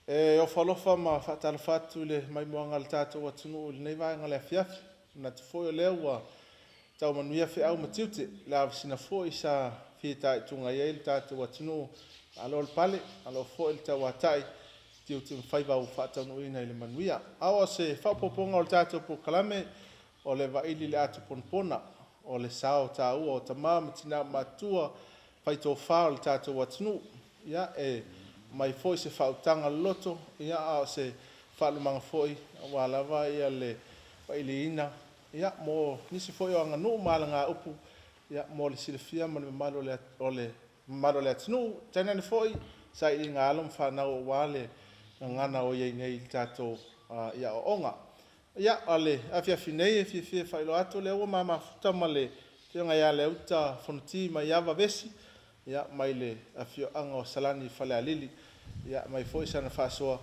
E ofo alofa ma faatalofa atu i le maimoaga a le tatou atunuu i lenei vaega o le afiafi. E manatu foi o lea ua tau manuia feau ma tiute, le avesina foi sa fitaituga i ai le tatou atunuu. Malo le pale, malo foi le tauatai, tiute ma faiva ua faataunuuina i le manuia. A o se faaopoopoga o le tatou polokalame, o le vaili i le ato ponapona, o le sao taua o tama ma tina matutua faitofa o le tatou atunuu. Ia, e aumai foi se faautaga loloto, ia, a o se faalumaga foi aua lava le vailiina, ia, mo nisi foi o aganuu ma alagaupu, ia, mo le silafia ma le mamalu o le mamalu o le atunuu, tainane foi sailiiga a alo ma fanau aua le gagana o i ai nei i le tatou i aoaoga. Ia, o le afiafi nei e fiafia e faailoa atu o lea ua ma mafuta ma le Afioga ia Leauta Fonoti Maiava Vesi, ia, mai le afioaga o Salani i Falealili, ia, aumai foi sana faasoa,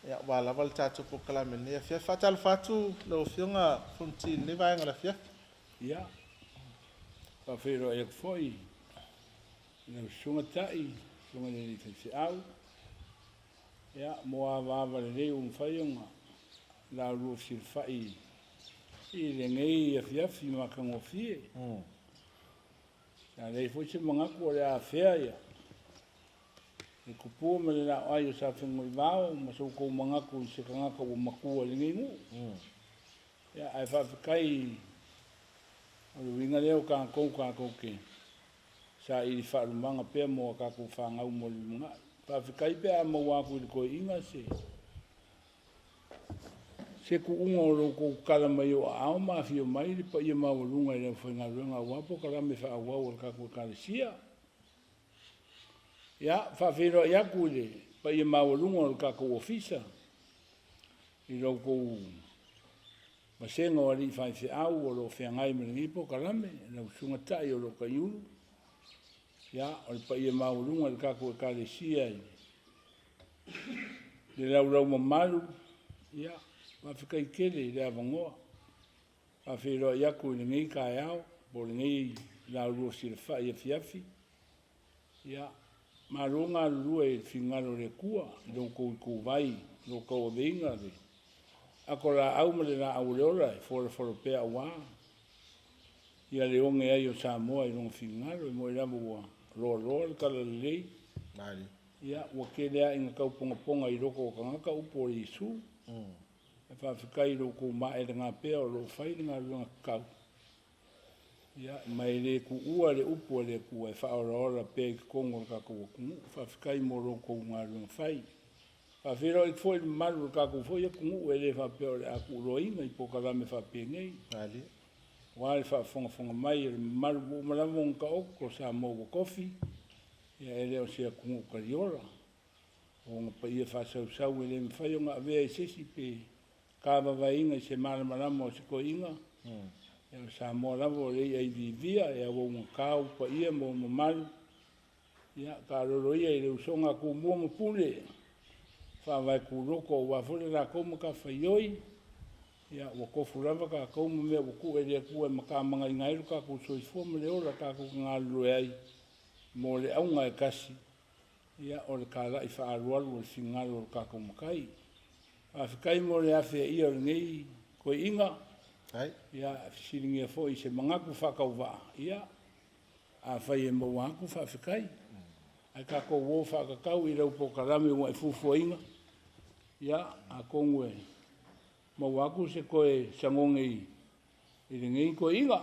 ia, aua lava le tatou polokalame i lenei afiafi. E faatalofa atu lau Afioga Fonoti i lenei vaega o le afiafi. Ia, faafeiloai atu foi i lau Susuga Ta'i, Susuga i le Alii Faifeau, ia, mo avaava lelei ua mafai ona la oulua fesilafai i lenei afiafi matagofie. Sa leai foi se manatu o le a afea ia le tupua ma le laoai o Safenuguaivao ma so outou manatu i se tagata ua matua i lenei nuu. Ia, ae faafetai o le uiga lea o tatou, tatou te saili faalumaga pea mo a tatou fanau mo le lumanai. Faafetai pe a maua atu i le toeaina se Se tuuga o lo outou tala mai o aao ma afio mai le paia maualuga i le aufaigaluega aua polokalame faaauau a le tatou Ekalesia. Ia, faafeiloai atu i le paia maualuga o le tatou ofisa i lo outou vasega o alii faifeau o lo o feagai ma lenei polokalame, lau Susuga Ta'i o lo o Taiulu, ia, o le paia maualuga i le tatou Ekalesia i le laulau mamalu, ia, faafetai tele i le avanoa. Faafeiloai atu i lenei taeao po o lenei laulua silafai afiafi. Ia, malo galulue i le finagalo o le Atua i lo outou ituvai, i lo outou aveina le ato laau ma le laau o le ola e folafola pea aua ia le oge ai o Samoa i lona finagalo. E moni lava ua loaloa le talalelei, Ia, ua tele lava ina tau pogapoga i loko o tagata upu o Iesu. Ae faafetai i lo outou maelega pea o lo o fai le galuega tatau. Ia, ma e le tuua le upu a le Atua e faaolaola pea i totonu o le tatou atunuu. Faafetai mo lo outou galuega fai. Faafeiloai atu foi i le mamalu o le tatou foi atunuu, e le faapea o le a tuuloaina i polokalame faapenei. Aua le faafogafoga mai a le mamalu ua uma lava ona taoto Samoa ua tofi. Ia e le o se atunuu taliola. O ona paia faasausau e le mafai ona avea e se isi pe tavavaeina i se malamalama o se toeaina. Ia o Samoa lava o le i'a i viivia e auaugata ou paia ma ou mamalu. Ia taalolo ia i le usoga a Tumua ma Pule, faavae kuluto aua foi le latou matafaioi. Ia ua tofu lava tatou ma mea ua tuu e le Atua e matamagaiga ai lo tatou soifua ma le ola tatou te galulue ai mo le auga e tasi, ia, o le talai faaalualu o le finagalo o lo tatou Matai. Faafetai mo le afeaia o lenei toeaiina. Ia, fesiligia foi i se manatu faatauvaa, ia, afai e maua atu, faafetai. Ae tatou o faatatau i lau polokalame ua e fuafuaina, ia, atonu e maua atu se toe sagogi i i lenei toeaina.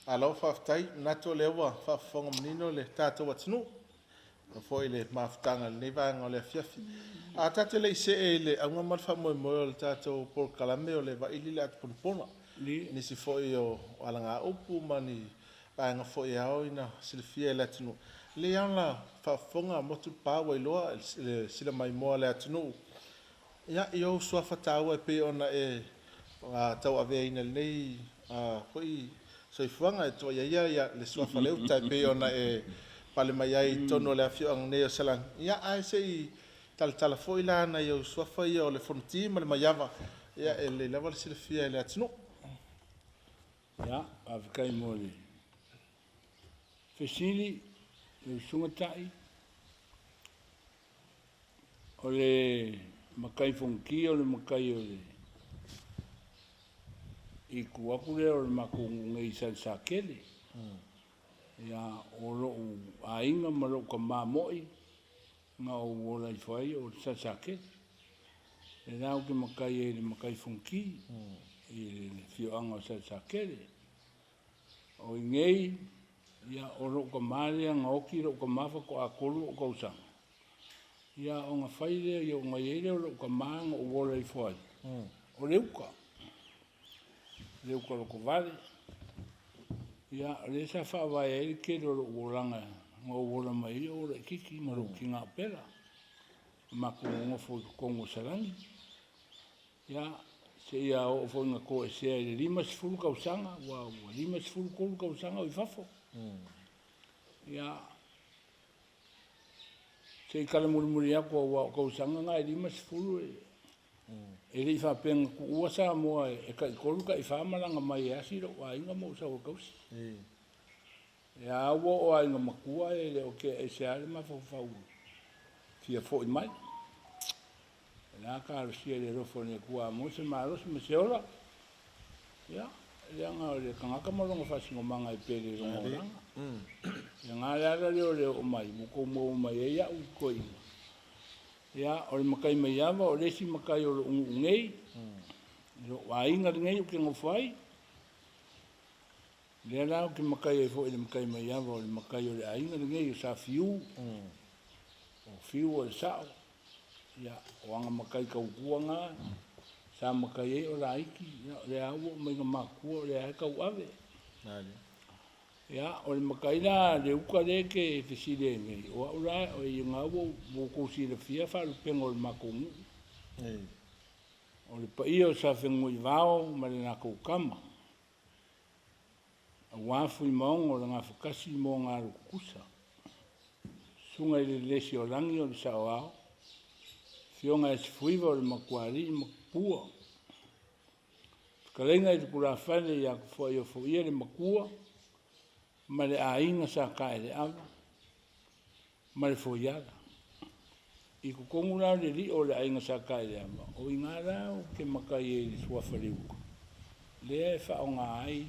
Malo faafetai, manatu o lea ua faafofoga manino le tatou atunuu e foi le mafutaga i lenei vaega o le afiafi. A tatou te le i see i le auga ma le faamoemoe o le tatou polokalame o le vaili le atuponapona, nisi foi o alagaupu ma ni vaega foi e ao ina silafia e le atunuu, e lelei lava ona faafofoga motu le pa ua iloa le sila maimoa a le atunuu. Ia, i ou suafa taua e pei ona e tauaveaina i lenei foi soifuaga, e tuuaia ia le suafa Leuta e pei ona e pale mai ai i totonu o le afioaga nei o Salani. Ia, ae se i talatala foi la nai ou suafa ia o le Fonoti ma le Maiava, ia, e lelei lava le silafia e le atunuu. Ia, faafetai mo le fesili, lau Susuga Ta'i. O le matai Fonoti o le matai o le itu atu lea o le matou nuu nei i Salesatele. Ia, o lou aiga ma lou tama moi na ou ola ifo ai o le Salesatele. Le la ou te matai ai i le matai Fonoti i le afioaga o Salesatele. O i nei, ia, o lou tama lea na oti lou tama faatoa 3 ou tausaga. Ia, ona fai lea, ia ona i ai lea o lou tama na ou ola ifo ai, o le uta. Le uta lotovale. Ia, o lea sa faavae ai le tele o lou olaga na ou ola mai ai o laitiiti ma lou tina o Pela. Matou nonofo i totonu o Salani. Ia, seia oo foi ina toesea i le 50 tausaga, ua 53 tausaga o i fafo. Ia, se i tala mulimuli atu aua o tausaga na e 50 e le i faapea na tuua Samoa e tai-3 tai-4 malaga mai e asi lou aiga ma ou sau e tausi. Ia ua oo lava ina matua e le o tea ese lava le mafaufau fia foi mai. O le a talosia i le alofa o le Atua a maua se malosi ma se ola. Ia, leaga o le tagata ma lona faasinomaga e pele i lona olaga. Ia na le ala lea o le oo mai, ua tou maua mai ai au i toeaina. Ia, o le matai Maiava o le isi matai o lou nuu nei, lou aiga lenei ou te nofo ai. Lea la ou te matai ai foi i le matai Maiava o le matai o le aiga lenei o Sa Fiu. O Fiu o le sao, ia, o aga matai tautua na, sa matai ai o laiti, ia, o lea ua oo mai ina matutua o lea e tauave. Ia, o le matai la le uta lea e te fesili ai nei, o au la, o i na ua outou silafia faalupega o le matou nuu. O le paia o Sa Fenunuivao ma le latou tama, aua Fuimaono o le Gafatasi mo Galu Tutusa, Susuga i le Lesiolagi o le Saoao, Afioga ia Sefuiva o le Matualii ma Tupua, Fetalaiga i le Tulafale ia Tofuaiofoia le Matua ma le aiga Sa Taeleava ma le Foiala. I totonu la o le lio o le aiga Sa Taeleava, o i ina la ou te matai ai i le suafa Leuta, lea e faaaoga ai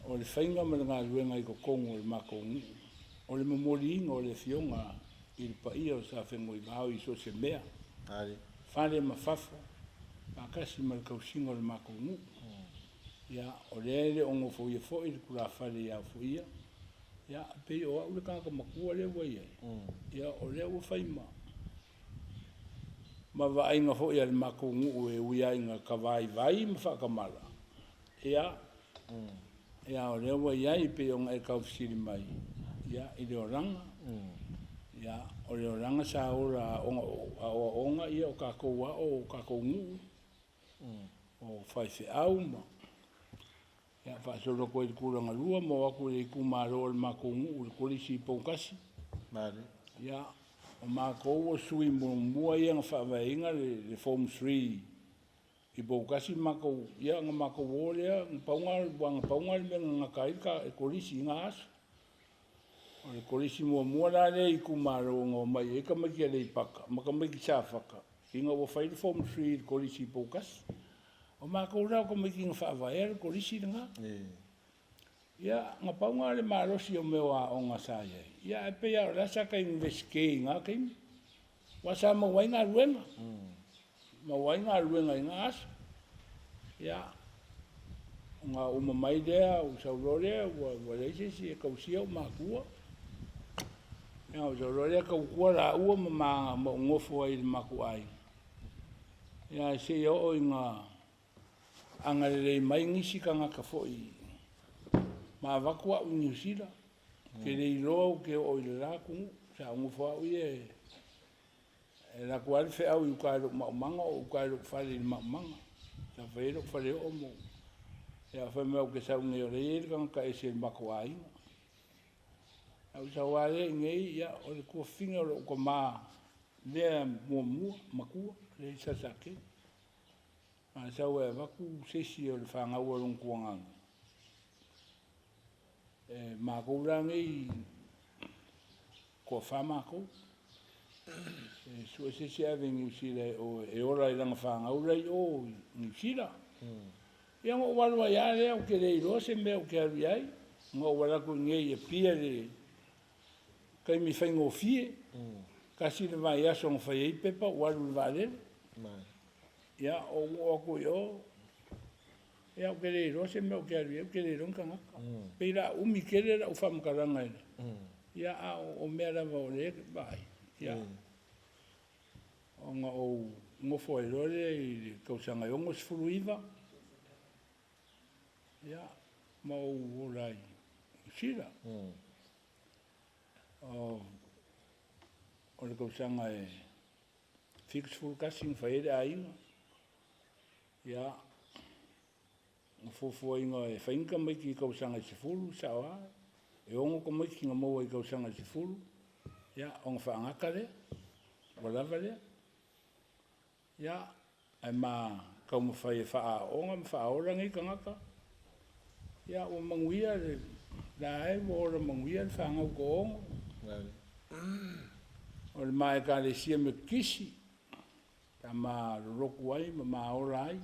o le faiga ma le galuega i totonu o le matou nuu, o le momoliina o le afioga i le paia o Sa Fenunuivao i so o se mea, fale ma fafo, faatasi ma le tausiga o le matou nuu. Ia, o lea e le o nofoia foi le tulafale ia Ofoia, ia, pei o au le tagata matua lea ua i ai, ia, o lea ua fai ma vaaiga foi a le matou nuu e ui lava ina tavaivai ma faatamala, ia, ia, o lea ua i ai pei ona e tau fesili mai, ia, i le olaga. Ia, o le olaga sa ola aoaoga, ia, o tatou ao o tatou nuu, o faifeau ma, ia, faasolo atu ai i le tulaga lua ma o atu i le itumalo o le matou nuu i le Kolisi i Poutasi. Ia, o matou o sui muamua ia na faavaeina le Form 3 i Poutasi matou, ia, na matou o lea, na pau na le mea na gata ai le Kolisi i na aso. O le Kolisi muamua la lea i itumalo na omai ai tamaiti Aleipata ma tamaiti Safata ina ua fai le Form 3 i le Kolisi i Poutasi. O matou la o tamaiti na faavaea le Kolisi lena. Ia, na pau na le malosi o mea o aoga sa i ai. Ia, ae pei lava o la sa ta Iunivesite i na taimi. Aua sa maua ai galuega. Maua ai galuega i na aso. Ia, ona uma mai lea, ou sau loa lea, ua leai se isi e tausia ou matua. Ia, ou sau loa lea tautua laua ma ou nofo ai i le matou aiga. Ia, seia oo ina agalelei mai nisi tagata foi ma avatu au i Niu Sila. Ou te le iloa ou te oo i le la atunuu. Sa ou nofo au ia e alu atu lava le feau i uta i lou maumaga o uta i lou fale i le maumaga. Sa fai ai lou faleoo mo. Ia, fai mai ou te sau nei o lea e i ai le tagata ese i le matou aiga. Ae ou sau lava lea i inei, ia, o le tuafafine o lou tama lea muamua, matua, lea i Salesatele. A sau e avatu se isi o le fanau a lona tuagaga, e matou la nei, toafa matou. E sue se isi e ave i Niu Sila e o e ola i lana fanau la i o i Niu Sila. Ia na ou alu ai lava lea ou te le iloa se mea ou te alu i ai. Na ou alu atu i inei i Apia i le taimi faigofie, tasi le vaiaso na fai ai pepa ou alu i le vaalele. Ia ou oo atu i o, ia ou te le iloa se mea ou te alu i ai ou te le iloa ni tagata. Pei o le a umi tele lau faamatalaga i le, ia a o mea lava o lea e vaai, ia ona ou nofo ai loa lea i le tausaga e 69, ia ma ou ola ai i Niu Sila. O le tausaga e 71 na fai ai le aiga, ia, na fuafuaina e fai ni tamaiti i tausaga e 10, e sao lava, e 6 tamaiti na maua i tausaga e 10, ia ona faagata lea, ua lava lea. Ia, ae ma taumafai e faaaooga ma faaola nei tagata, ia ua manuia le la e ua ola manuia le fanau toaono. O le ma Ekalesia Metotisi, sa ma lolotu ai ma ma ola ai.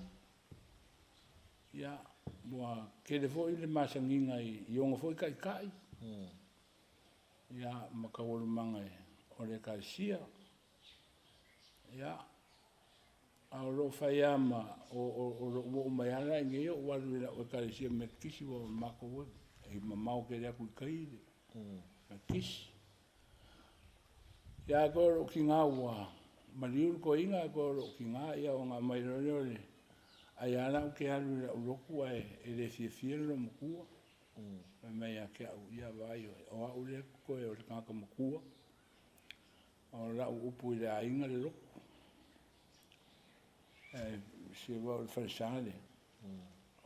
Ia, ua tele foi le masaniga i ona foi taitai, ia ma taualumaga o le Ekalesia. Ia, a o lo o fai lava ma o lou oo mai lava la i inei ou alu i lau Ekalesia Metotisi aua o matou e mamao tele atu i tai le Metotisi. Ia ae toe o lou tiga ua maliu le toeaina ae toe o lou tiga ia ona aumai loa lea o le ai lava la ou te alu i lau lotu ae le fiafia le loomatua. Fai mai ia te au, ia vaai oe, o au lea e totoe o le tagata matua. O lau upu i le aiga le lotu. Ae se aua o le falesa lea,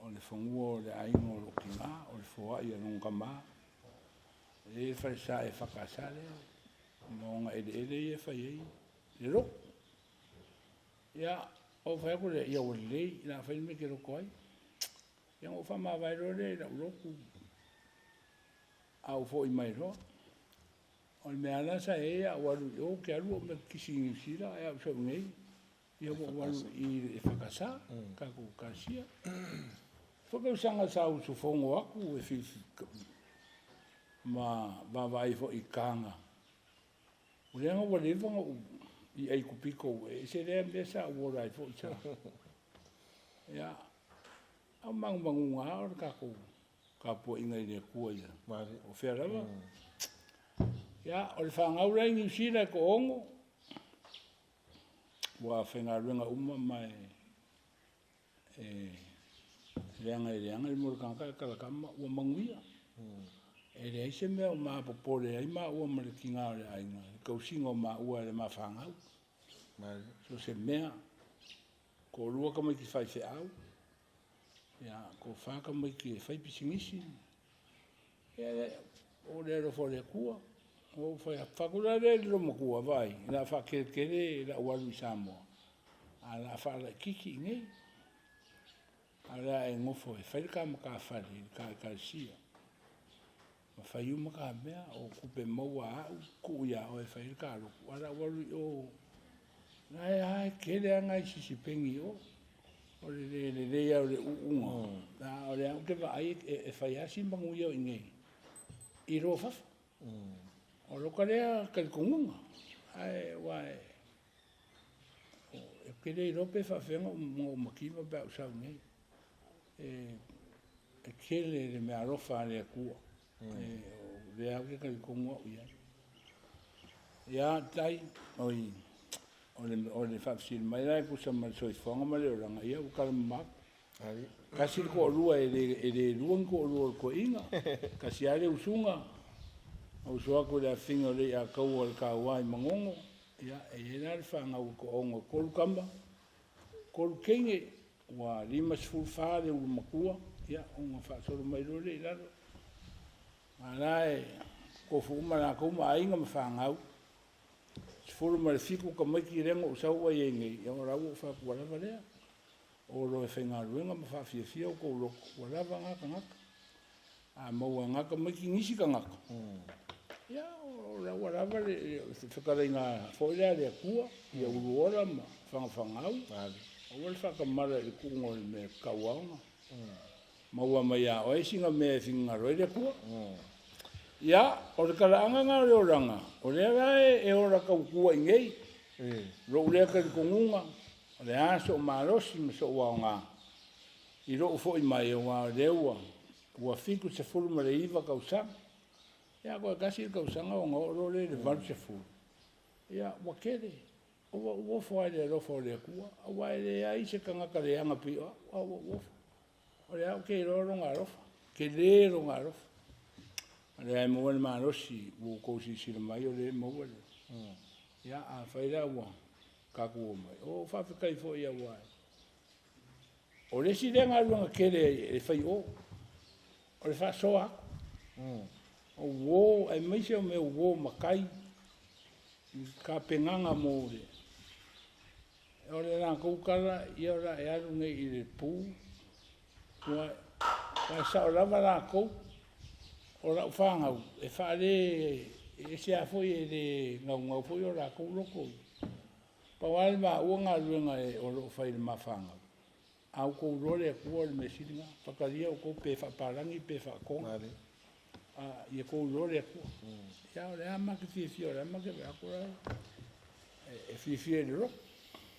o le fanua o le aiga o lou tina, o le foai a lona tama. E i ai le falesa EFKS lea, ma ona eleele ia e fai ai le lotu. Ia, ou fai atu lea, ia ua lelei, o le a fai le mea e te loto ai. Ia ona ou faamavae loa lea i lau lotu, ae ou foi mai loa. O le mea lava la sa i ai a ou alu i o, ou te alu ou metotisi i Niu Sila ae a ou sau i inei, ia ua ou alu i le EFKS, tatou Ekalesia. Foi tausaga sa usufono atu e ma vaavaai foi i taga, leaga ua leva ona ou i Aikupito e ese lea mea sa ou ola ai foi sa. Ia, a o manumanuga lava o le tatou tapuaiga i le Atua ia. O fea lava? Ia, o le fanau la i Niu Sila e toaono, ua faigaluega uma ma e leaga e leaga le moe o le tagata ae talatama ua manuia. E leai se mea o ma popole ai maua ma le tiga o le aiga i le tausiga o maua e le ma fanau. So o se mea, toalua tamaiti faifeau, ia, toafa tamaiti e fai pisinisi. Ia, o le alofa o le Atua. Ua ou fai atu la lea i le loomatua, vaai, o le a faakeletele lau alu i Samoa, ae o le a faalaitiiti i inei. A o le a e nofo e fai le ta matafale i le ta Ekalesia ma fai uma ta mea, o tupe maua a au, tuu ia oe e fai ai le ta lotu, ae o le a ou alu i o, la e lava e tele lava nai sisipegi i o. O le le lelei lava o le uuga, a o lea ou te vaai e fai lava si manuia o i inei i lo fafo. O lota lea talitonuga, ae aua ou te le iloa pe faapefea ona ou mativa pe a ou sau nei. E tele le meaalofa a le Atua, o lea ou te talitonu au i ai. Ia Tai, oi, o le faafesili mai la e tusa ma le soifuaga ma le olaga, ia ua talamama atu. Tasi le toalua, e le lua ni toalua o le toeaina. Tasi lava le usuga, na usu atu i le afafine o Leiataua o le taua i Manono, ia, e i ai la le fanau e toaono, e 3 tama, 3 teine, ua 54 le ulumatua, ia, ona faasolo mai loa lea i lalo. A la e tofu uma latou ma aiga ma fanau, 17 tamaiti lea na ou sau ai nei, ia o la ua ou fai atu ua lava lea. O loa e faigaluega ma faafiafia o tou loto, ua lava na tagata. A maua e na tamaiti nisi tagata, Ia, o le ua lava le fetalaiga foi lea a le Atua, ia uluola ma fagafagau, aua le faatamala i le tuuga o le mea e tatau lava ona maua mai ia oe sina mea e finagalo ai le Atua. Ia, o le talaaga lena o le olaga, o lea la e ola tautua i inei. Lou lea talitonuga, o le a sou malosi ma sou aoga i lou foi mai, aua o lea ua 79 tausaga, ia toe tasi le tausaga ona oo loa lea i le 80, ia ua tele. Ua ou ofo lava i le alofa o le Atua, aua e leai se tagata leaga pei o au, ae ua ou ofo. O lea ou te iloa Lona alofa, e tele Lona alofa. O lea e maua le malosi ua outou silasila mai o lea e maua le. Ia afai la ua tatou omai, o faafetai foi aua o le isi lea galuega tele e fai i o, o le faasoa atu. O uo, aemaise o mea o uo matai, i tapenaga mo le. O le latou tala, ia o le a e alu nei i le pu, aua e sao lava latou, o lau fanau, e faale, e ese lava foi e le naunau foi o latou loto. Pau lava le maua galuega o lo o fai e le ma fanau, a outou iloa le Atua o le mea sili lena, faitalia outou pe faapalagi pe faatoga, ia outou iloa le Atua. Ia o lea lava ma te fiafia o lea ma te vaai atu la e fiafia i le lotu.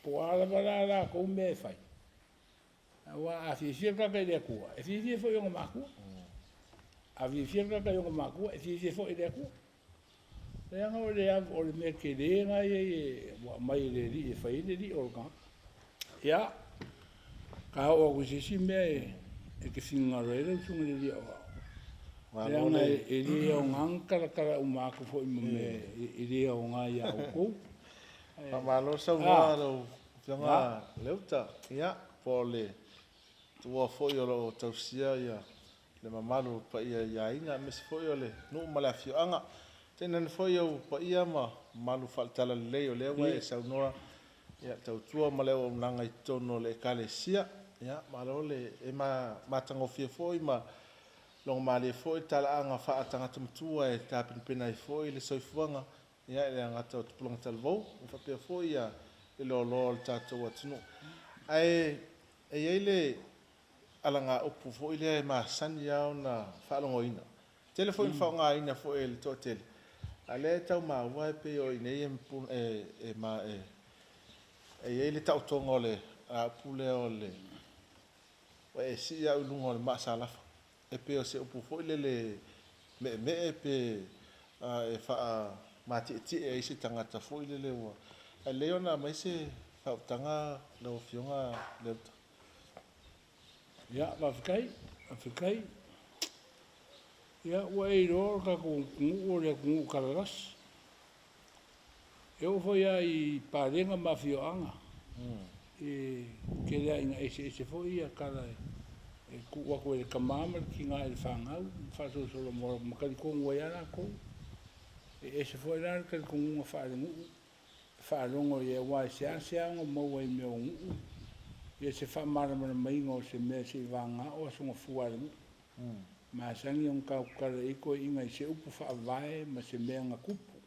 Po o a lava la latou mea e fai, aua a fiafia le tagata i le Atua, e fiafia foi i ona matua. A fiafia le tagata i ona matua, e fiafia foi i le Atua. Leaga o le mea tele lena e i ai ua aumai e le Alii e fai ai le lio o le tagata. Ia, ta oo atu i se isi mea e te finagalo ai lau Susuga i le Alii Aoao, leaga e le aoga ona talatala uma atu foi ma mea e le aoga ia outou. Faamalo saunoa lau Afioga Leuta. Ia, po o le tuua foi o lo o tausia le mamalu o paia i aiga, aemaise foi o le nuu ma le afioaga. Tainane foi ou paia ma mamalu faale-Talalelei o lea ua e saunoa, ia tautua ma le auaunaga i totonu o le Ekalesia. Ia, malo le e matagofie foi ma logomalie foi le talaaga faatagata matua e tapenapena ai foi le soifuaga, ia e le gata o tupulaga talavou, e faapea foi le loaloa o le tatou atunuu. Ae e i ai le alagaupu foi lea e masani lava ona faalogoina, tele foi ina faaaogaina foi e le toatele, a o lea e tau maua e pei o i inei e i ai le taotoga o le upu lea o le ua e sii au i luga o le maasalafa. E pei o se upu foi lele meemee pe e faamatietie ai se tagata foi lele ua. Ae lelei ona aumai se faautaga lau Afioga Leuta. Ia, faafetai, faafetai. Ia, ua e iloa o le tatou atunuu o le atunuu talalasi. E oo foi lava i palega ma afioaga, e tele lava ina eseese foi tala e tuu atu e le tama ma le tina i le fanau ma faasolosolo ma talitonu ai lava latou. E ese foi la le talitonuga faalenuu e faalogo i ai, aua e seasea ona maua i mea o nuu ia se faamalamalamaina o se mea seiavagana o aso gafua a le nuu. E masani ona tatou tatala i ai toeaiina i se upu faavae ma se mea na tupu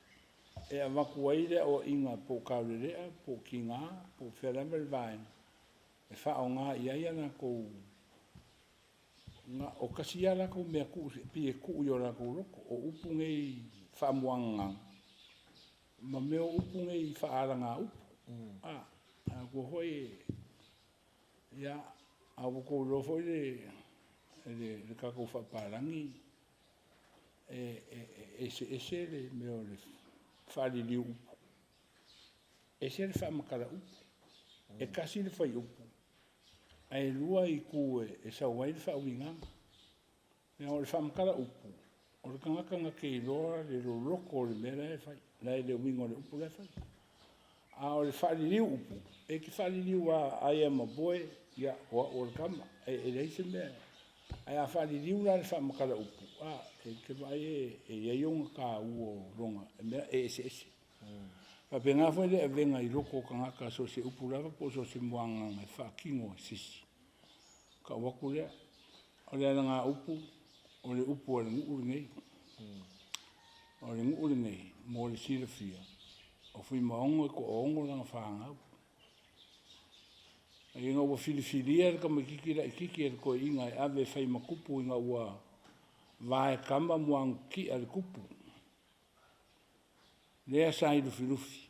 e avatu ai le aoaiga po o taulelea po o tina po o fea lava le vaega e faaaoga i ai a latou. O tasi lava latou mea e pei e tuu i o latou loto, o upu nei faamuagagana ma mea o upu nei faalagaupu. A ua foi ia, a ua outou iloa foi le tatou faapalagi e eseese le mea o le faaliliu upu, ese le faamatala upu. E tasi le fuaiupu ae lua itu e sau ai le faauigaga. O le faamatala upu, o le tagata na te iloa le loloto o le mea la e fai, le uiga o le upu la e fai. A o le faaliliu upu, e te faaliliu lava, I am a boy, ia o au o le tama, e leai se mea. Ae a faaliliu la i le faamatala upu, e te vaai e i ai ona taua o lona mea e eseese. E faapena foi le avega i loto o tagata, so o se upu lava po o so o se muagagana e faatino e se isi. Tau atu lea, o le alagaupu, o le upu a le nuu lenei. O le nuu lenei mo le silafia, o Fuimaono e toaono lana fanau. Ina ua filifilia le tamaititi laititi e le toeaina e ave e fai ma tupu ina ua vae kama Muagututia le tupu lea sa i Lufilufi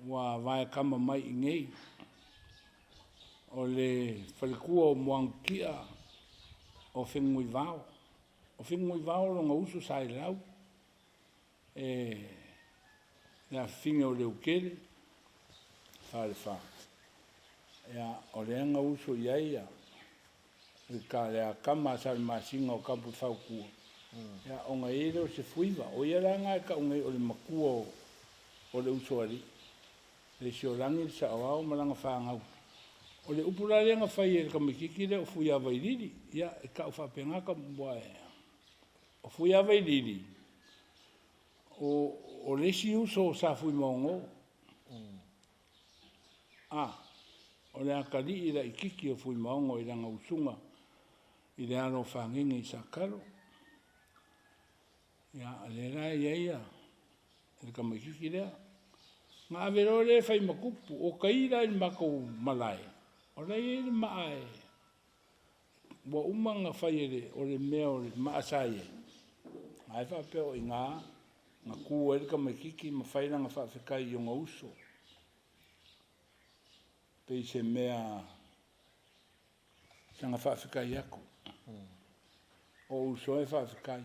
ua vae kama mai i inei. O le faletua o Muagututia o Fenunuivao. O Fenunuivao lona uso sa i lau e le afafine o Leutele Falefa. Ia, o lea na uso i ai le kama a Salamasina o Tapuifautua, ia, ona i ai lea o se fuiva. O ia la lena e tau nei o le matua o le usoalii, le Siolani le saoao ma lana fanau. O le upu la lea na fai e le tamaititi lea o Fuiavailili, ia, e tau faapena o Fuiavailili, o le isi uso sa Fuimaono. O le atalii laititi o Fuimaono i lana usuga i le alo o Fagege i Satalo. Ia, lea la e i ai le tamaititi lea. Na ave loa lea e fai ma tupu. O tai la i le matou malae, o la e i ai le maa ua uma ona fai e o le mea o le maa sa i ai. Ae faapea o i ina na tu ai le tamaititi ma fai lana faafetai i ona uso. Pei se mea saga faafetai atu. O uso e faafetai.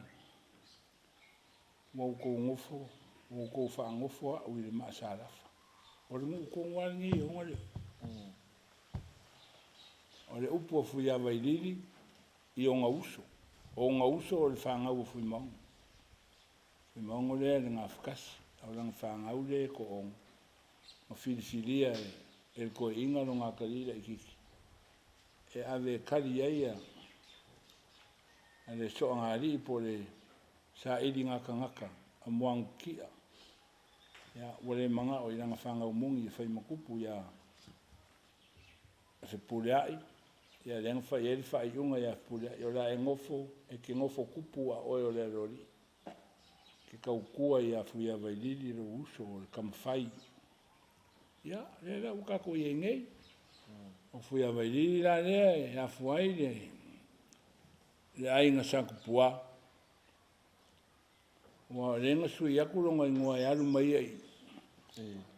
Ua outou nofo, ua outou faanofo au i le maasalafa. O le nuu tonu lava lenei e ona le. O le upu a Fuiavailili i ona uso. O ona uso o le fanau o Fuimaono. Fuimaono lea le gafatasi. O lana fanau lea e toaono. Ma filifilia e le toeaina lona atalii laititi e ave e tali ai le soagalii po o le saili gatagata a Muagututia. Ia, ua le manao i lana fanau moni e fai ma tupu ia Fepuleai. Ia lea na fai ai le faaiuga ia Fepuleai, o le a e nofo, e te nofo tupu a oe o le aloalii. Ke tautua ia Fuiavailili lou uso o le tamafai. Ia, lea la ua tatou i ai nei. O Fuiavailili la lea e afua ai le aiga sa Tupua. Ua o lea na sui atu lona igoa e alu mai ai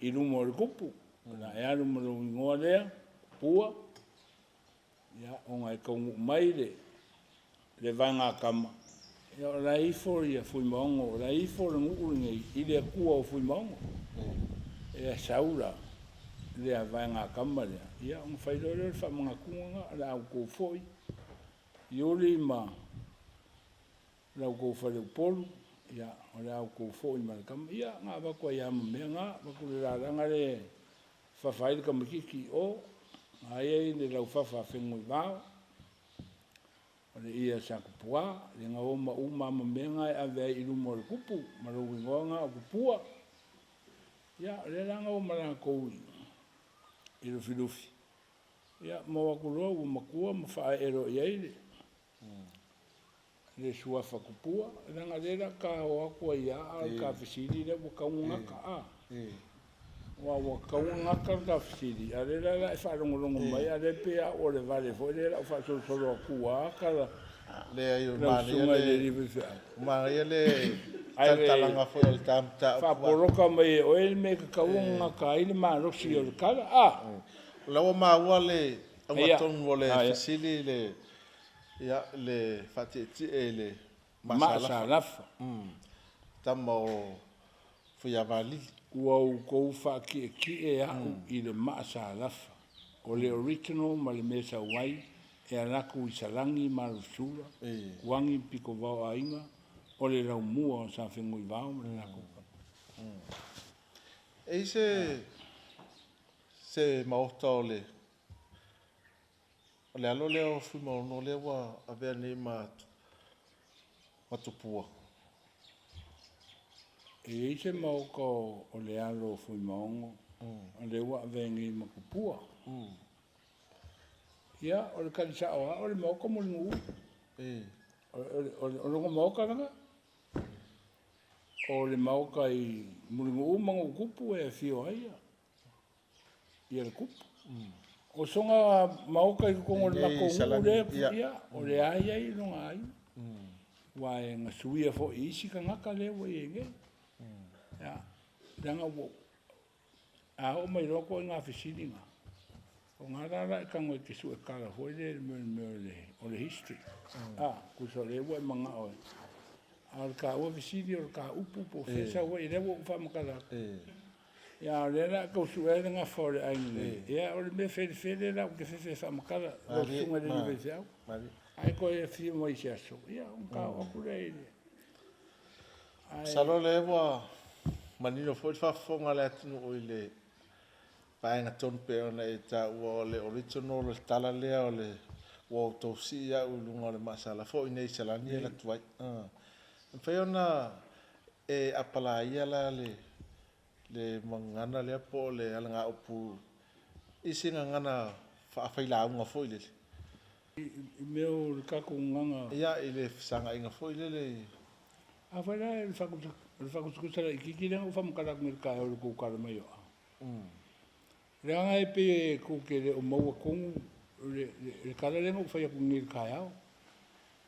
i luma o le tupu. O la e alu ma lou igoa lea, Tupua, ia, ona e taunuu mai le vaega kama, ia, o la e ifo ia Fuimaono, o la e ifo le nuu lenei i le Atua o Fuimaono. E sau la le vaega kama lea, ia, ona fai loa lea o le faamanatuga o le a outou foi, Iuli ma la outou faleupolu, ia, o le a outou foi ma le kama. Ia, na avatu ai lava ma mea na, avatu le lalaga lea e fafa ai le tamaititi i o, aia i le laufafa a Fenunuivao, o le ia sa Tupua, le na o ma uma ma mea na e ave ai i luma o le tupu, ma lou igoa na o Tupua. Ia, o lea la na o ma latou i Lufilufi, ia, ma o atu loa ua matua ma faaee loa i ai le suafa Tupua, leaga lea la ta o atu ai lava, a o le ta fesili lea ua taugata Ua taugata le ta fesili, a o lea la e faalogologo mai, a o lea pei a o le vale foi lea la o faasolosolo atu a tala Leai, o lau susuga i le alii faifeau. Manaia le talantalaga foi o le ta mataupu. Faapoloka mai e oe le mea e tatau ona gata ai le malosi o le tala. O la ua maua le augatonu o le fesili le, ia, le faatietie i le maasalafa. Tama o Fuiavalili. Ua outou faatietie au i le maasalafa. O le original ma le mea sau ai e alatu i Salagi ma Alufisula, Tuagi ma Pitovao aiga, o le laumua o sa Fenunuivao ma le latou kama. E i se maota o le alo lea o Fuimaono lea ua avea nei ma Tupua? E i ai se maota o le alo o Fuimaono o lea ua avea nei ma Tupua. Ia, o le talisao lava o le maota Mulinuu. O lona maota lena. O le maota i Mulinuu ma Nuutupu e afio ai ia le tupu. O soga maota i totonu o le matou nuu lea, ia, o lea lava e i ai lona aiga. Aua e na suia foi e isi tagata lea ua i ai nei. Ia, leaga ua, a oo mai loa ituaiga fesili na, o na la o le a e tago e te sue tala foi lea i le mea o le history. Tusa o lea ua e manao e. A o le taua fesili o le ta upu po o fea e sau ai, lea ua ou faamatala atu. Ia, a o lea o le a tau sue ai le gafa o le aiga nei. Ia, o le mea felefele la ou te fefe e faamatala lau susuga i le alii faifeau. Ae toe afio mai i se aso, ia ona ta oo atu lea i le... Masalo o lea ua manino foi le faafofoga a le atunuu i le vaega tonu pei ona e taua o le original o le tala lea o le ua outou sii au i luga o le maasala foi nei i Salani e alu atu ai. E mafai ona e apalaia la le gagana lea po o le alagaupu i se gagana faafailauga foi lele? I mea o le tatou gagana. Ia, i le fesagaiga foi lele. Afai la o le faakusikusa laitiiti lea na ou faamatala atu nei i le taeao i le tou tala mai o au. Leaga e pei e tou te le o maua tonu le tala lea na ou fai atu nei i le taeao.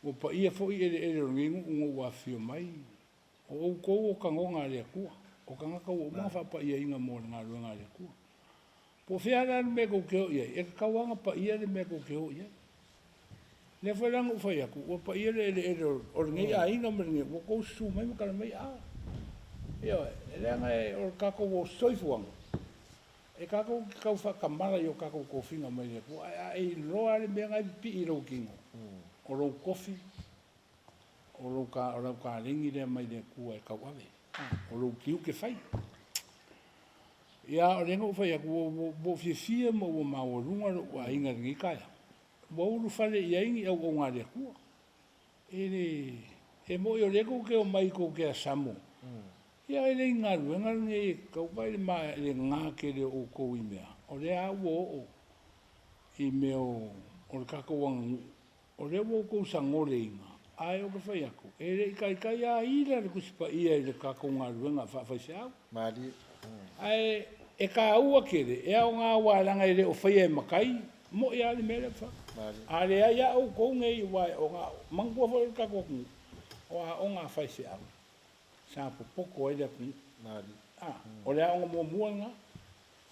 Ua paia foi eleele o lenei nuu na ou afifio mai. O outou o tanoga a le Atua, o tagata ua uma ona faapaiaina mo le galuega a le Atua. Po o fea la le mea tou te o i ai, e tatau lava ona paia le mea tou te o i ai. O lea foi la na ou fai atu, ua paia le eleele o lenei aiga ma lenei, ua outou susu mai ma tala mai, a. Ioe, leaga o le tatou soifuaga, e tatou te tau faatamala i o tatou tofiga mai le Atua, ae a e iloa lava le mea lena e pipii i lou tino, o lou tofi, o lau taleni lea mai le Atua e tauave, o lou tiute fai. Ia, o lea na ou fai atu, ua ou fiafia ma ua maualuga lou aiga i lenei taeao, ua ulufale i ai ni auauna a le Atua. E le, e moni o lea tou te omai tou te asamo, ia e le i galuega lenei e tatau vaai i le ga tele o outou i mea, o lea lava ua oo i mea o le tatou aganuu, o lea ua outou sagoleina, ae ou te fai atu, e le i taitai lava ila le Tusi Paia i le tatou galuega faafaifeau. Malie. Ae e taua tele, e aoga aua leaga e le o faia e matai, mo'i lava le mea lea ua fai. Malie. A leai lava outou nei, aua o ga, manatua foi o le tatou atunuu, o aoga a faifeau, sa popoto ai le atunuu. Malie. O le aoga muamua lena.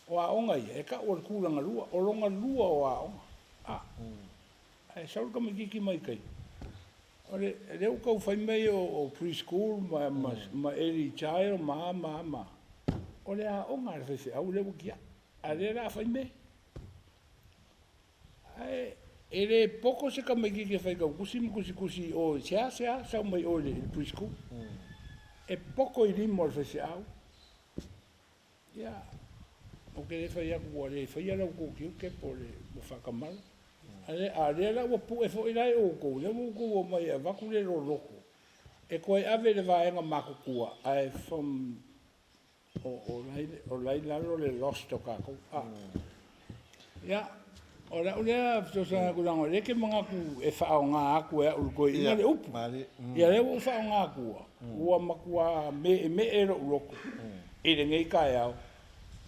O aoga ia, e tau o le tulaga lua, o lona lua o aoga. Ae sau le tamaitiiti mai tai, o le lea ua tau fai mea ia o pre-school ma early child ma a ma a ma a. O le aoga a le faifeau lea ua tiai, a o lea o le a fai mea. Ae e le poto se tamaitiiti e faitau tusi ma tusitusi i o, seasea sau mai o i le pre-school. E poto i lima o le faifeau. Ia, ou te le fai atu ua le faia la outou tiute po o le ua faatamala. A o lea la ua pue foi la e outou, lea ua outou omai e avatu le loloto e toe ave i le vaega matutua, ae from o la e i lalo le lost o tatou. Ia, o lau lea fesoasoani atu leaga o lea e te manatu e faaaoga atu e au i le toeaina le upu. Ia lea ua ou faaaoga atua, ua matua meemee lou loto i lenei taeao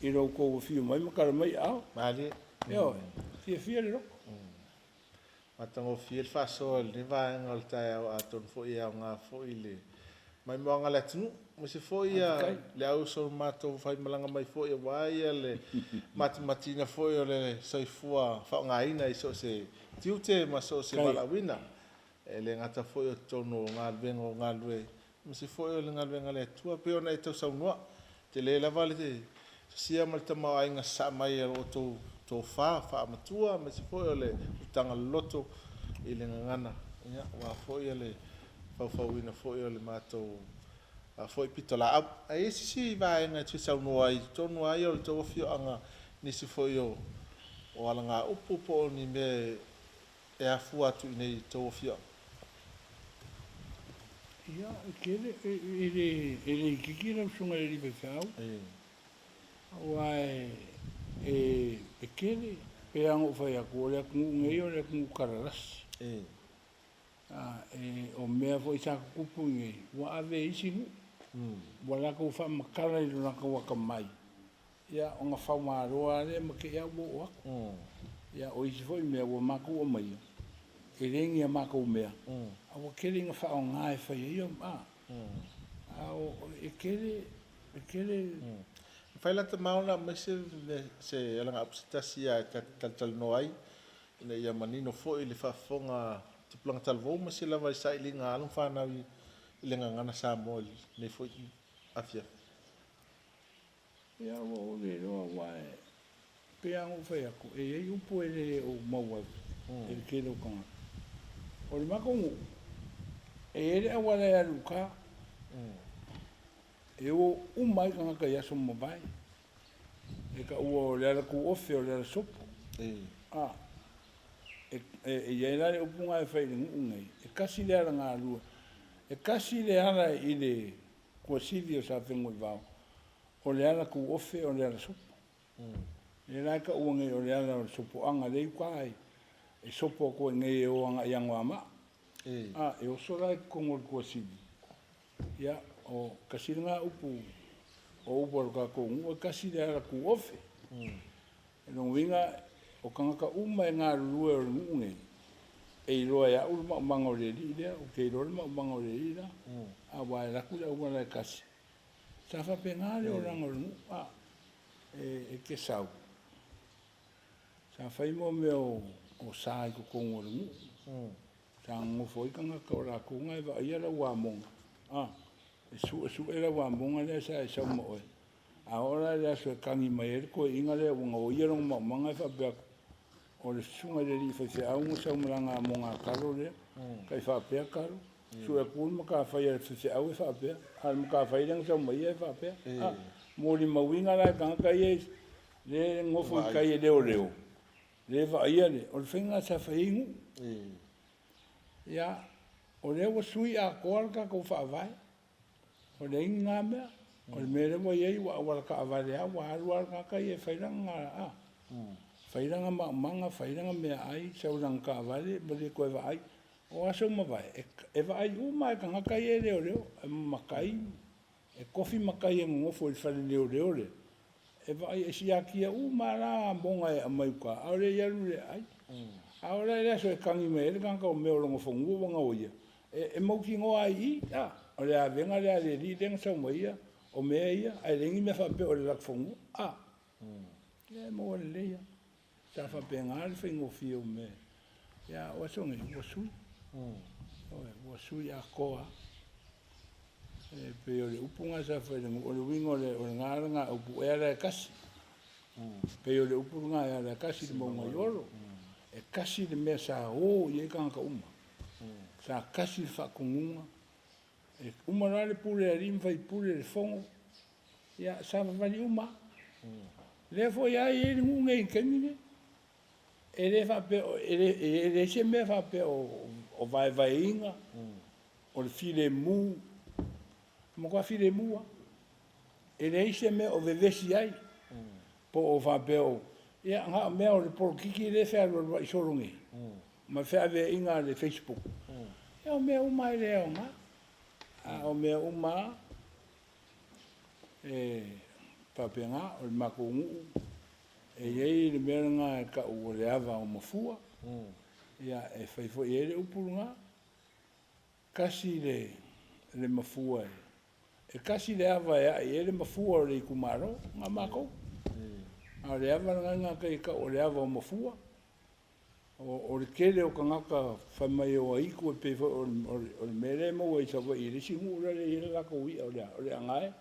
i lo outou afio mai ma tala mai aao. Malie. Ioe, fiafia le loto. Matagofie le faasoa i lenei vaega o le taeao, atonu foi e aoga foi le maimoaga a le atunuu, aemaise foi le auso matou faimalaga mai foi aua le matimatiina foi o le soifua faaaogaina i so o se tiute ma so o se valaauina. E le gata foi o totonu o galuega o galulue, aemaise foi o le galuega a le Atua, pei ona e tausaunoa, tele lava le sosia ma le tamaoaiga sasaa mai e lo outou tofa faamatua, aemaise foi o le utaga loloto i le gagana, aua foi le faufauina foi o le matou foi pitolaau. Ae i ai se isi vaega e te fia saunoa ai i totonu lava ia o le tou afioaga, nisi foi o alagaupu po o ni mea e afua atu i inei i tou afioaga? Ia, e tele, e le itiiti lau susuga i le alii faifeau, aua e tele, pei lava ona ou fai atu, o le atunuu nei o le atunuu talalasi. O mea foi sa tutupu i inei, ua ave e isi nuu. Ua latou faamatala i lo latou atamai, ia ona faumalo lava lea ma te i lava ua oo atu. Ia o isi foi mea ua matou aumaia, e le ni a matou mea, a ua tele ina faaaoga e fai ai a o e tele, e tele. E mafai la Tama ona aumai se mea, se alagaupu se tasi lava e ta te talatalanoa ai ina ia manino foi i le faafofoga a tupulaga talavou aemaise lava i sailiga a alo ma fanau i le gagana Samoa i lenei foi afiafi. Ia ua ou le iloa aua e pei lava ona ou fai atu, e i ai upu e le o maua e le tele o tagata. O le matou nuu, e i ai le auala e alu i uta, e o uma ai tagata i aso mavae. E taua o le ala tuofe o le ala sopo. A, e i ai la le upu lena e fai i le nuu lenei, e tasi le ala galue, e tasi le ala i le Tuasivi o Safenuuaivao, o le ala tuofe o le ala sopo. Lea la e taua nei o le ala o le sopoaga lea i uta e sopo atu ai nei e o agai i Anoamaa. A, e oso la i totonu o le Tuasivi. Ia, o tasi lena upu, o upu a lo tatou nuu e tasi le ala tuofe. O lona uiga, o tagata uma e galulue o le nuu lenei, e iloa e au le maumaga o le alii lea, ou te iloa le maumaga o le alii la, aua e alu atu le auala e tasi. Sa faapena le olaga o le nuu, a, e te sau, sa fai mo mea o sa i totonu o le nuu. Sa nonofo ai tagata o latou na e vaaia lau amoga, a, e suesue lau amoga lea sa e sau ma oe. A oo la i le aso e kagi mai ai le toeaina lea ua gaoia lona maumaga e faapea atu, o le susuga i le alii faifeau na sau ma lana amoga talo lea, tai faapea talo, sue atu le matafai a le faifeau e faapea, a o le matafai lea na sau ma ia e faapea. A, molimauina la e tagata ia lea e nonofo i tai e leoleo, lea e vaaia le, o le faiga lena sa fai ai nuu. Ia, o lea ua sui atoa le tatou faavae. Ua leai ni na mea. O le mea lea ua i ai ua auala taavale lava, ua alu lava le tagata ia e fai lana, a, fai lana maumaga, fai lana meaai, sau i lana taavale ma le toe vaai. O aso ua mavae, e vaai uma lava e tagata ia e leoleo, e matai, e tofi matai e nonofo i le fale leoleo lea, e vaai, e siakia uma lava la amoga e aumai i uta, a o le i alu i le aai. A oo la i le aso e kagi mai ai le tagata o mea o lona fanua ua gaoia, e mautinoa ai i i, a, o le avega lea a le alii lea na sau ma ia, o mea ia, ae leai ni mea faapea o le latou fanua, a. Ia e maua lelei lava. Sa faapena le faigofie o mea. Ia, o aso nei, ua sui. Ioe, ua sui atoa lava. E pei o le upu lena sa fai i le nuu, o le uiga o lena lana upu, e ala e tasi. Pei o le upu lena e ala e tasi i le mauga i Olo. E tasi le mea sa o i ai tagata uma. Sa tasi le faatonuga. E uma loa le pule a alii ma faipule i le fono, ia savavali uma lava. Lea foi lava e i ai le nuu nei i le taimi lenei. E le faapea, e leai se mea faapea o vaevaeina, o le filemu, e matua filemu lava. E leai se mea o vevesi ai, po o faapea o, ia na o mea o le polokiki lea e fealualuai solo nei, ma feaveaiga a le Facebook. Ia o mea uma lava e le aoga. A o mea uma lava e faapena, o le matou nuu e i ai le mea lena e tau o le ava o mafua, ia e fai foi i ai le upu lena, tasi le mafua e tasi le ava e ae i ai le mafua o le itumalo, na matou. A o le ava lena e gatai e tau o le ava o mafua. O le tele o tagata fai mai o aitu e pei foi o le mea lea e maua i Savaii i le isi nuu lea e i ai le latou i'a o le a? O le agae.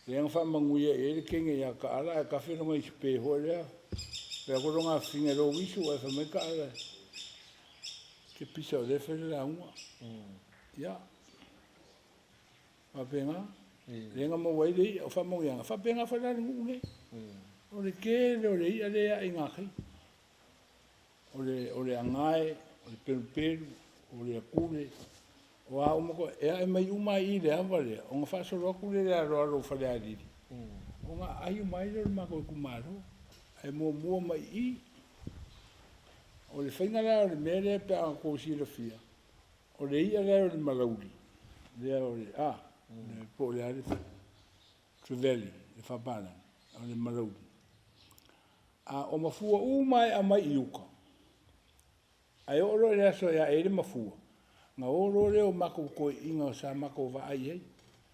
Lea na faamanuia i ai le teine ia Taala ae tafe lona isipe foi lea. Fai atu lona afafine e logisu ae fai mai Taala e te pisa o lea e fai le lauga. Ia, faapena. Lea na maua ai le i'a o faamanuiaga. Faapena foi la le nuu lenei. O le tele o le i'a lea e ae i gakai. O le agae, o le pelupelu, o le akule, o a uma koe, e ae mai uma lava i i le ava lea, ona faasolo atu lea i le aloalo o Falealili, ona aai uma ai lea o le matou itumalo. Ae muamua mai i i. O le faiga la o le mea lea pe a outou silafia, o le i'a lea o le malauli, lea o le, a. Le po o le a le trevally, le faapalagi, o le malauli. A o mafua uma e aumai i uka, ae oo loa i le aso e ae ai le mafua, ona o loa lea o matou toeaiina sa matou vaai i ai,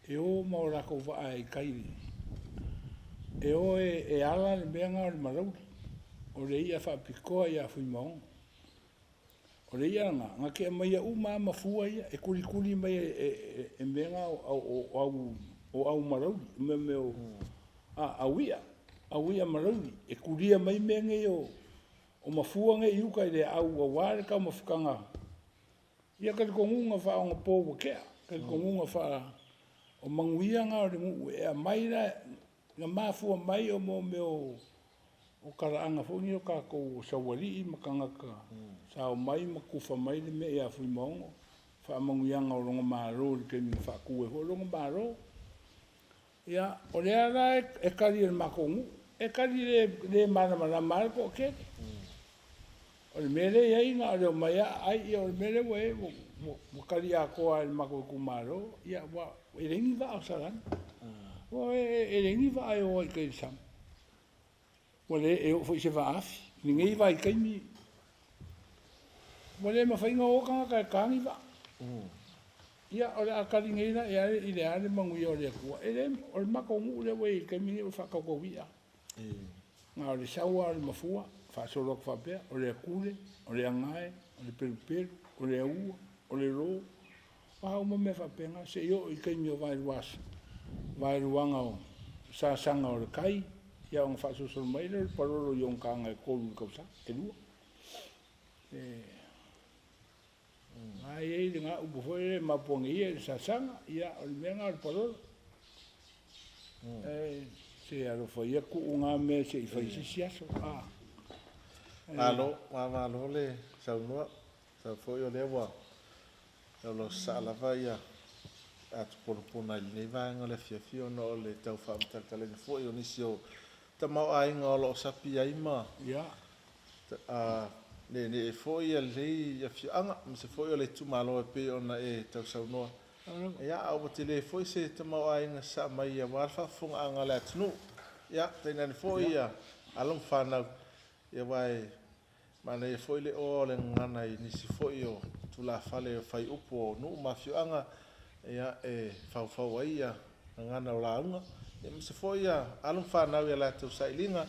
e o ma o latou vaa i tai e o e ala le mea lena o le malauli, o le i'a faapitoa ia Fuimaono. O le i'a lena, na te aumaia uma lava mafua ia, e tulituli mai e mea na o au malauli, mea o au i'a malauli, e tulia mai mea nei o mafua nei i uka i le aau aua le taumafataga. Ia talitonuga faaonapo ua tea, talitonuga o manuia na o le nuu e aumai la, na mafua mai o mea o talaaga foi nei o tatou o saualii ma tagata sa omai ma tufa mai le mea ia Fuimaono, faamanuiaga o lona Malo i le taimi na faatu ai foi lona Malo. Ia, o lea la e tali e le matou nuu, e tali le malamalama lava le toatele. O le mea lea e i ai na o le omai lava aai, ia o le mea lea ua i ai ua tali atoa lava e le matou itumalo, ia ua e leai ni vaa o Salani. E leai ni vaa e o ai i tai i le sami. Ua le oo foi i se vaafi i lenei vaitaimi, ua le mafai ona o tagata e ta ni vaa. Ia, o le a tali nei la i le a le manuia o le Atua. E le, o le matou nuu lea ua i ai i le taimi lenei ua faatautauia. Na o le sau lava o le mafua, faasolo atu faapea, o le atule, o le agae, o le pelupelu, o le aua, o le lo, o a uma mea faapena, seia oo i le taimi o vaeluaga o sasaga o le tai, ia ona faasolosolo mai lea o le palolo i ona taga e 3 i le tausaga, e 2. E i ai lena upu foi lea e mapu ane ia i le sasaga, ia o le mea lena o le palolo. Se alofa ia tuu na mea se i fai i se isi aso. Malo, malo le saunoa. Sau foi o lea ua laulausasaa lava ia atuponapona i lenei vaega o le afiafi ona o le tau faamatalatalaina foi o nisi o tamaoaiga o lo o sapi ai ma neenee foi ia lenei afioaga, aemaise foi o le itumalo e pei ona e tausaunoa. Ia, a ua tele foi se tamaoaiga sasaa mai aua le faafofogaaga a le atunuu. Ia, tainane foi ia alo ma fanau, ia aua e manaia foi le oa o le gagana i nisi foi o tulafale o faiupu o nuu ma afioaga, ia, e faufau ai ia gagana o lauga, aemaise foi ia alo ma fanau i a latou sailiga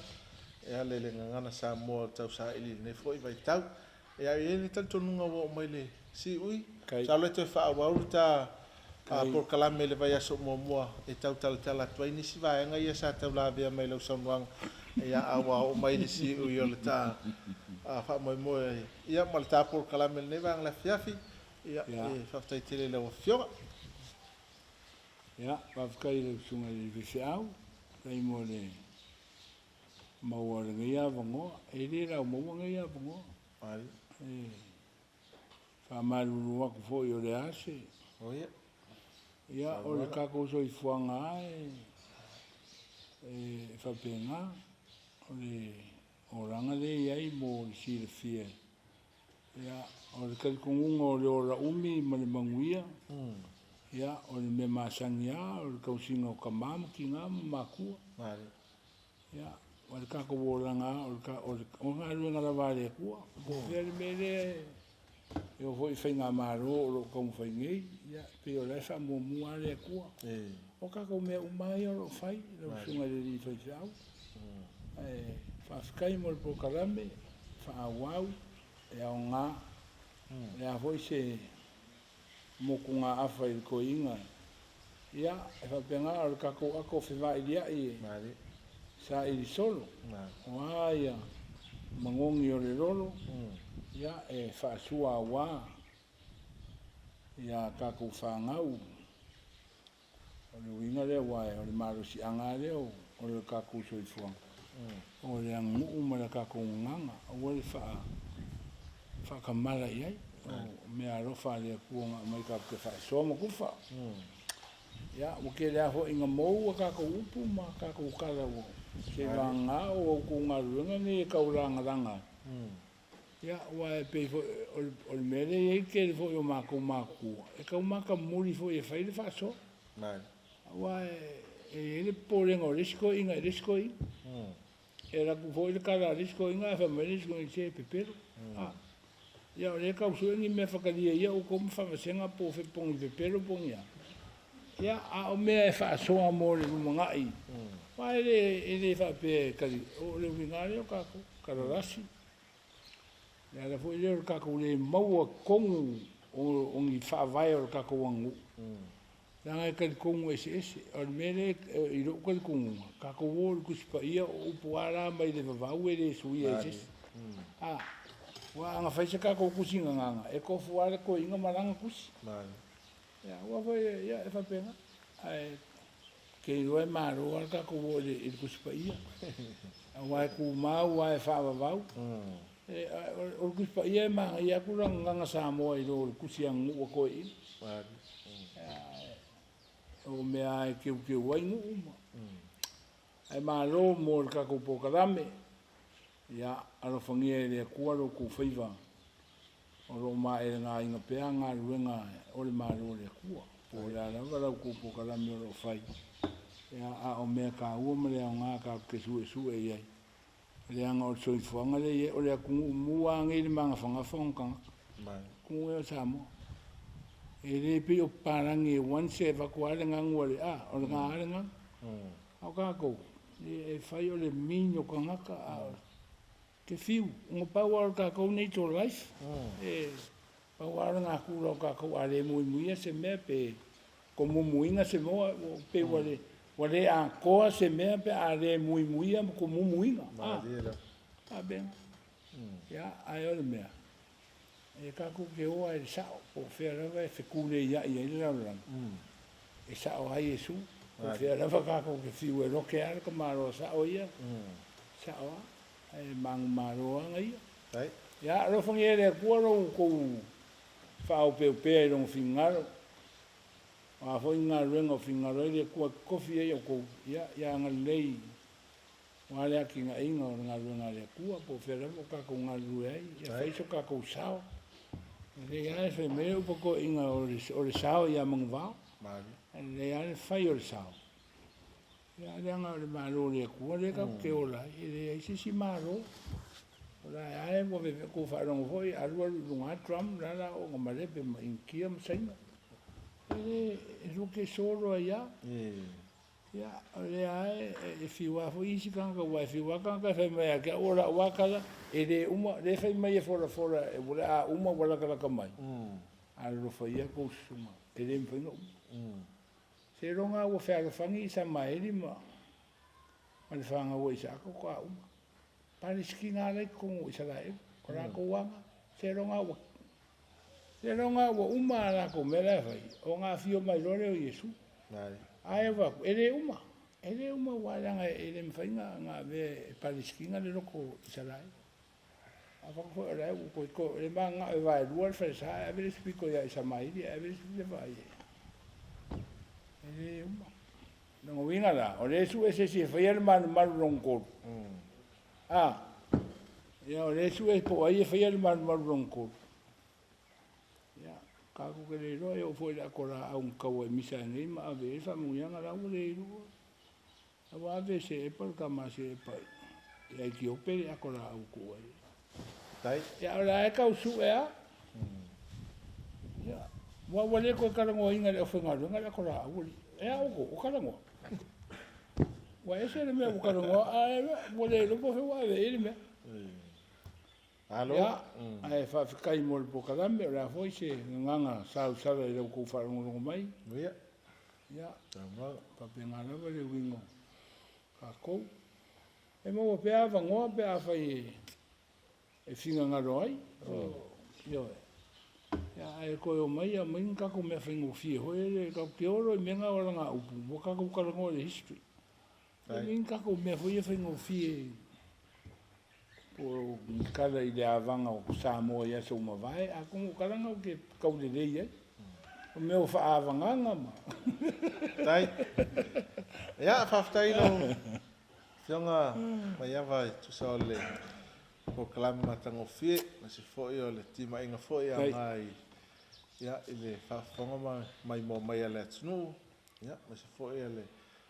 e ala i le gagana Samoa o le tausaili i lenei foi vaitau. Ia, e i ai le talitonuga ua oo mai le siui, masalo e toe faaauau le ta polokalame i le vaiaso muamua e tau talatala atu ai nisi vaega ia sa taulavea mai i lau saunoaga, ia, a ua oo mai le siui o le ta faamoemoe, ia, ma le ta polokalame i lenei vaega o le afiafi. Ia, e faafetai tele i lau Afioga. Ia, faafetai i lau Susuga i le Faifeau, faafetai mo le maua o lenei avanoa. E le laumaua nei avanoa. E faamalulu atu foi o le a se. Ia, o le tatou soifuaga lava e faapena. O le olaga lea e i ai mo le silafia. Ia, o le talitonuga o le ola umi ma le manuia, ia, o le mea masani lava, o le tausiga o tama ma tina ma matua. Ia, o le tatou olaga lava, o le galuega lava a le Atua. Po o fea le mea lea e oo foi i faigamalo o lo o taumafai nei, ia, pei o la e faamuamua lava le Atua. O tatou mea uma lava ia o lo o fai, lau Susuga i le alii faifeau. Ae faafetai mo le polokalame, faaauau, e aoga. O le a foi se motugaafa i le toeaina. Ia, e faapena o le tatou ato fevailiai e saili solo. O a ia manogi o le lolo, ia, e faasua aua ia tatou fanau. O le uiga lea, aua o le malosiaga lava lea o le tatou soifuaga, o le aganuu ma le tatou gagana, aua le faatamala i ai. O mea alofa a le Atua na aumai tatou te faasoa ma tufa. Ia, ua tele lava foi ina mou a tatou upu ma tatou tala ua seivagana o outou galuega nei e taulagalaga ai. Ia, aua e pei foi o le mea lea e i ai le tele foi o matou matua, e tau matamuli foi e fai le faasoa. Aua e i ai le popolega o le isi toeaina i le isi toeaina. E alu atu foi le tala a le isi toeaina ae fai mai le isi toeaina, se e pepelo. Ia o lea e tau sue ni mea faatalia ia outou ma faavasega po o po o ni pepelo po o ni a. Ia, a o mea e faasoa mo le lumanai, aua e le faapea e tali, o le uiga lava lea o tatou, talalasi. O le ala foi lea o le tatou le maua tonu o ni faavae o le tatou aganuu, leaga e talitonu eseese. O le mea lea i lou talitonuga, tatou o i le Tusi Paia, o upu lava la mai le vavau e le suia e se isi. Aua ana fai se tatou tusi gagana, e tofu lava le toeaina ma lana tusi. Ia, aua foi, ia, e faapena. Ae te iloa e malo lava le tatou o i le Tusi Paia, aua e tumau lava e faavavau. O le Tusi Paia e manaia atu lana gagana Samoa i lo le tusi aganuu a toeaiina. O mea lava e teuteu ai nuu ma. Ae malo mo le tatou polokalame. Ia, alofagia e le Atua lo outou faiva o lo o maelegaina pea galuega o le Malo o le Atua. Po o le a lava la outou polokalame o lo o fai, ia, a o mea taua ma le aoga tatou te suesue i ai. Leaga o le soifuaga lea e i ai, o le atunuu mua lava nei i le magafagafa ona tagata. Atunuu ea o Samoa. E le pei o papalagi e once e avatu lava le ganu a le, a, o lena lava le ganu. A o tatou, e fai o le mean o tagata, a o te fiu, ona pau lava o le tatou natural life, e pau lava o le natura o tatou, a le muimuia se mea pe tomumuiga se moa, pe ua le atoa se mea pe a le muimuia ma tomumuiga. Faapena. Ia, ae o le mea, e tatou te o lava i le sao, po o fea lava e fetuleiai ai le lalolagi, e sao ai Iesu. Po o fea lava tatou te fiu e lote lava le tamaloa sao ia, sao lava, ae manumalo lava ia. Ia, alofagia e le Atua lo outou faaopeopea i lona finagalo. O a foi ni galuega o finagalo ai le Atua e totofi ai outou, ia, ia agalelei aua le atinaeina o le galuega a le Atua, po o fea lava o tatou galulue ai, ia fai so tatou sao. E lelei lava le fai mai o le upu a toeaiina o le sao ia manuvao, e lelei lava le fai o le sao. Ia leaga o le Malo o le Atua lea tatou te ola ai, e leai se isi Malo. O la e ua tou faalogo foi, alu alu i luga Trump, la la oo ina malepe ma Initia ma Saina. E le, e lua ke solo ai lava. Ia, o lea lava e fiu lava foi isi tagata, aua e fiu lava tagata e fai mai ia te au, o lau lava tala, e le uma, lea e fai mai e folafola, o le a uma ua latalata mai. Alolofa ia tou susuga, e le mafai ona uma. Seiloga ua fealofani Isamaeli ma le fanau a Isaaka faatoa uma. Palesitina lava la e i totonu o Isaraelu, o latou aga, seiloga ua uma a latou mea la e fai, ona afio mai loa lea o Iesu. Ae ou fai atu, e le uma, e le uma aua leaga e le mafai ona avea e Palesitina le loto o Isaraelu. A fai atu foi o la e ua toe o le mananao e vaelua le falesa ae ave le isi pito ia Isamaili ae ave le isi pito ia E le uma. Lona uiga la, o lea e sue se isi e faia le malumalu lona tolu. A, ia o lea e sue po o ai e faia le malumalu lona tolu. Ia, tatou te le iloa e oo foi i le ato laau na tau ai misa nei ma ave i ai le faamanuiaga la ua le iloa. La ua ave e Seepa le tama a Seepa i Aitiope le ato laau tuu ai. Ia, o la e tau sue lava. Ia, ua le toe talanoaina e le aufaigaluega le ato laau alii. E a outou, o talanoa. Ua ese le mea ua talanoa, ae ua le iloa po o fea ua ave i ai le mea. Malo. Ia, ae faafetai mo le polokalame, o le a foi se gagana sausala i la outou faalogologo mai. Ia. Ia, faapena lava le uiga o tatou. E maua pea avanoa pe afai e finagalo ai. Ioe. Ia, ae toe omai aumai ni tatou mea faigofie foi lele, tatou te o loa i mea na o alagaupu, ua tatou talanoa i le history. E leai ni tatou mea foi ia faigofie po o ni tala i le avaga o Samoa i aso ua mavae, atonu o tala na ou te taulelei ai. O mea o faaavagaga ma. Tai. Ia, faafetai lau Afioga Maiava e tusa o le polokalame matagofie, aemaise foi o le timaiga foi agai ia, i le faafofoga ma maimoa mai a le atunuu. Ia, aemaise foi o le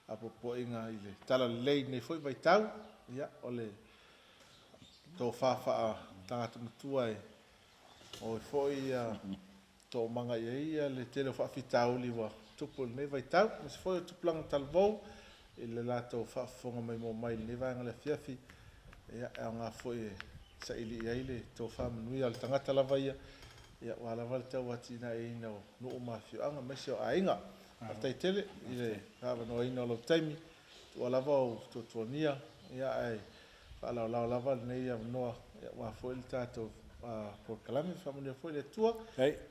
apoapoaiga i le talalelei i lenei foi vaitau. Ia, o le tofa faa-tagata matua e maua ai foi toomaga i ai le tele o faafitauli ua tupu i lenei vaitau. Aemaise foi o tupulaga talavou i le latou faafofoga maimoa mai i lenei vaega o le afiafi. Ia, e aoga foi e saili i ai le tofa manuia o le tagata lava ia, ia aua lava le tauatiaeina o nuu ma afioaga aemaise o aiga. Faafetai tele i le avanoaina o lou taimi, tuua lava ou tuatuagia, ia ae faalaolao lava lenei avanoa aua foi le tatou polokalame. Faamanuia foi le Atua.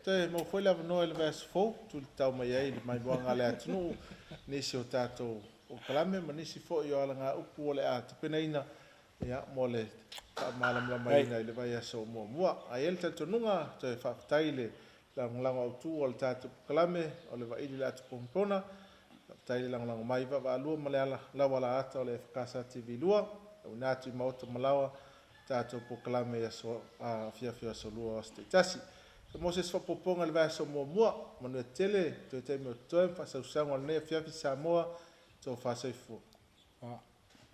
Toe maua foi le avanoa i le vaiaso fou, tulitao mai ai i le maimoaga a le atunuu nisi o tatou polokalame ma nisi foi o alagaupu o le a tapenaina mo le faamalamalamaina i le vaiaso muamua. Ae i ai le talitonuga, toe faafetai i le lagolago autu o le tatou polokalame o le Vaili o le Ata Ponapona. Faafetai le lagolago mai vaavaalua ma le laualaata o le EFKS TV2, auina atu i maota ma laoa tatou polokalame i aso afiafi o aso Lua o aso taitasi. So mo se isi faaopoopoga i le vaiaso muamua, manuia tele toe taimi o totoe ma faasausauga o lenei afiafi Samoa, tofa soifua.